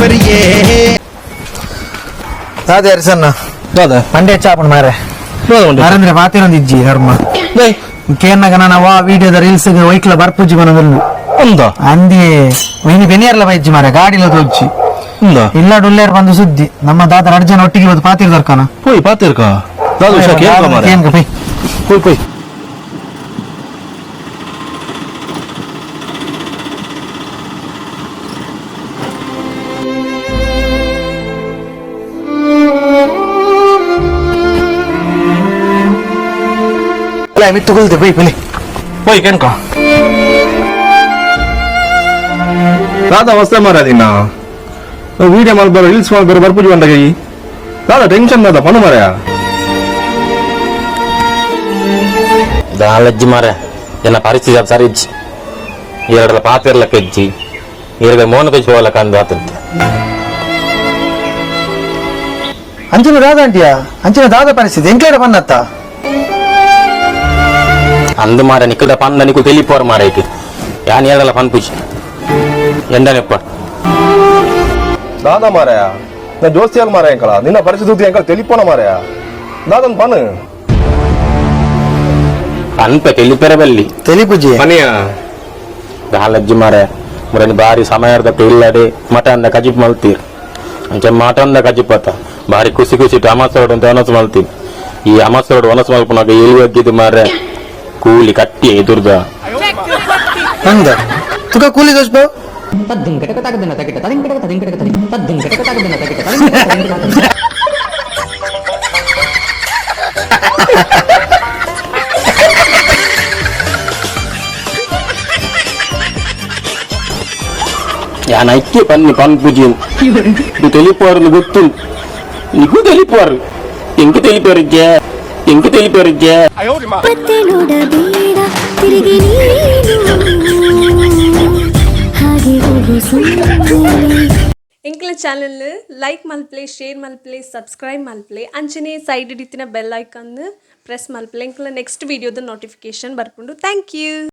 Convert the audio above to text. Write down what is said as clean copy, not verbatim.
ಕೊರಿಯೇ. ದಾದ ಅರಿಸನ್ನ? ದಾದ? ಮಂಡೆ ಚಾಪಣ ಮಾರೆ. ನರೇಂದ್ರ ಮಾತೇನೊಂದು ಇಜ್ಜಿ ಧರ್ಮ. ಕೇನ್ನಗ ನಾನು ವಾ ವಿಡಿಯೋದ ರೀಲ್ಸ್ ವೈಕ್ಲ ಬರ್ಪುಜ್ಜಿ ಮನದಲ್ಲು. ಉಂದ? ಅಂದಿ ಇನಿ ಬೆನಿಯರ್ಲ ಬೈಜ್ಜಿ ಮಾರೆ, ಗಾಡಿಲ ತೋಜ್ಜಿ. ಉಂದ? ಇಲ್ಲ ಡುಲ್ಲೇರ್ ಬಂದು ಸುದ್ದಿ, ನಮ್ಮ ದಾದ ರಡ್ ಜನ ಒಟ್ಟಿಗೆ ಹೋದ್ ಪಾತಿರ್ ದರ್ಕನ. ಪೋಯ್ ಪಾತಿರ್ಕ, ದಾದ ವಿಷಯ ಕೇಳ್ಕ ಮಾರೆ. ಕೇನ್ಕ ಪೈ. ಪೋಯ್ ಪೋಯ್. ಅಲ್ಲ ಮಿತ್ತು ಕುಲ್ತೆ ಪೈ ಪಲಿ. ಪೋಯ್ ಕೇನ್ಕ. ದಾದ ಅವಸ್ಥೆ ಮಾರ ದಿನ? ವಿಡಿಯೋ ಮಲ್ಬಾರ, ರೀಲ್ಸ್ ಮಲ್ಬಾರ, ಬರ್ಪುಜಿ ಬಂದಾಗ ಈ ದಾದ ಟೆನ್ಷನ್ ದಾದ ಪನು ಮಾರಾಯ? ದಾಲಜ್ಜಿ ಮಾರೆ, ಎನ್ನ ಪರಿಸ್ಥಿತಿ ಅಪ್ ಸರಿ ಇಜ್ಜಿ. ಎರಡಲ ಪಾತಿರ್ಲಕ್ಕ ಇಜ್ಜಿ, ಎರಡು ಮೋನ ಕಜ್ಜಿ ಹೋಗ್ಲಕ್ಕ ಅಂದು ಆತಂತೆ. ಅಂಚಿನ ದಾದ ಅಂಟಿಯ, ಅಂಚಿನ ದಾದ ಪರಿಸ್ಥಿತಿ ಎಂಕ್ಲೇಡ ಬನ್ನತ್ತ? ಅಂದು ಮಾರ, ನಿಕ್ಕದ ಪಂದ ನಿಕ್ಕು ತೆಲಿಪೋರ್ ಮಾರ ಐತಿ. ಯಾನ್ ಎರಡಲ ಪನ್ಪುಜಿ ಎಂಡನೆಪ್ಪ. ದಾದ ಮಾರಾಯ, ನಾ ಜೋಸ್ತಿಯಾಲ್ ಮಾರಾಯ, ಎಂಕಲ ನಿನ್ನ ಪರಿಸ್ಥಿತಿ ಎಂಕಲ ತೆಲಿಪೋಣ ಮಾರಾಯ, ದಾದನ್ ಪನು. ಪನ್ಪೆ, ತೆಲಿಪೆರೆ ಬಲ್ಲಿ. ತೆಲಿಪುಜಿ. ಪನಿಯ. ದಾಲಜ್ಜಿ ಮಾರೆ, ಮುರನಿ ಬಾರಿ ಸಮಯದ ಇಲ್ಲಡೆ ಮಟನ್ the ಕಜಿಪ್ ಮಲ್ತೀರ್. ಅಂಚ ಮಟನ್ the ಕಜಿಪತ್ತ ಬಾರಿ ಖುಷಿ ಖುಷಿ ಅಮಾಸೋಡ್ ಅಂತ ಒನಸು ಮಲ್ತೀನಿ. ಈ ಅಮಾಸೋಡ್ ಒನಸು ಮಲ್ಪನಾಗ ಎಲ್ಲಿ ಒಗ್ಗಿದ್ದು ಮಾರೆ, ಕೂಲಿ ಕಟ್ಟಿ ಎದುರ್ದ. ಹಂಗ ತುಕ ಕೂಲಿ ದೋಷ. ತದ್ದಿಂಕಟಕ ತಗದಿನ ತಗಿಟ ತದಿಂಕಟಕ ತದಿಂಕಟಕ ತದಿ ತದ್ದಿಂಕಟಕ ತಗದಿನ ತಗಿಟ ತದಿಂಕಟಕ ತದಿಂಕಟಕ. ಯಾನ್ ಐಕ್ಕೆ ಪನ್ನಿ ಪನ್ಪುಜಿ, ಇದು ತೆಲಿಪೋರ್ನು ಗೊತ್ತು. ನಿಗೂ ತೆಲಿಪೋರು, ಎಂಕ್ ತೆಲಿಪೋರಿಜ್ಜೆ, ಎಂಕ್ ತೆಲಿಪೋರಿಜ್ಜೆ. ಮತ್ತೆ ನೋಡಬೇಡ ತಿರುಗಿ ನೀನು, ಹಾಗೆ ಹೋಗು ಸುಮ್ಮನೆ. ಎಂಕ್ಲ ಚಾನಲ್ ಲೈಕ್ ಮಲ್ಪ್ಲೆ, ಶೇರ್ ಮಲ್ಪ್ಲೆ, ಸಬ್ಸ್ಕ್ರೈಬ್ ಮಲ್ಪ್ಲೆ. ಅಂಚನೆ ಸೈಡ್ ಇತ್ತಿನ ಬೆಲ್ ಐಕನ್ ಪ್ರೆಸ್ ಮಲ್ಪ್ಲೆ. ಎಂಕ್ಲ ನೆಕ್ಸ್ಟ್ ವೀಡಿಯೋದ ನೋಟಿಫಿಕೇಶನ್ ಬರ್ಪುಂಡು. Thank you.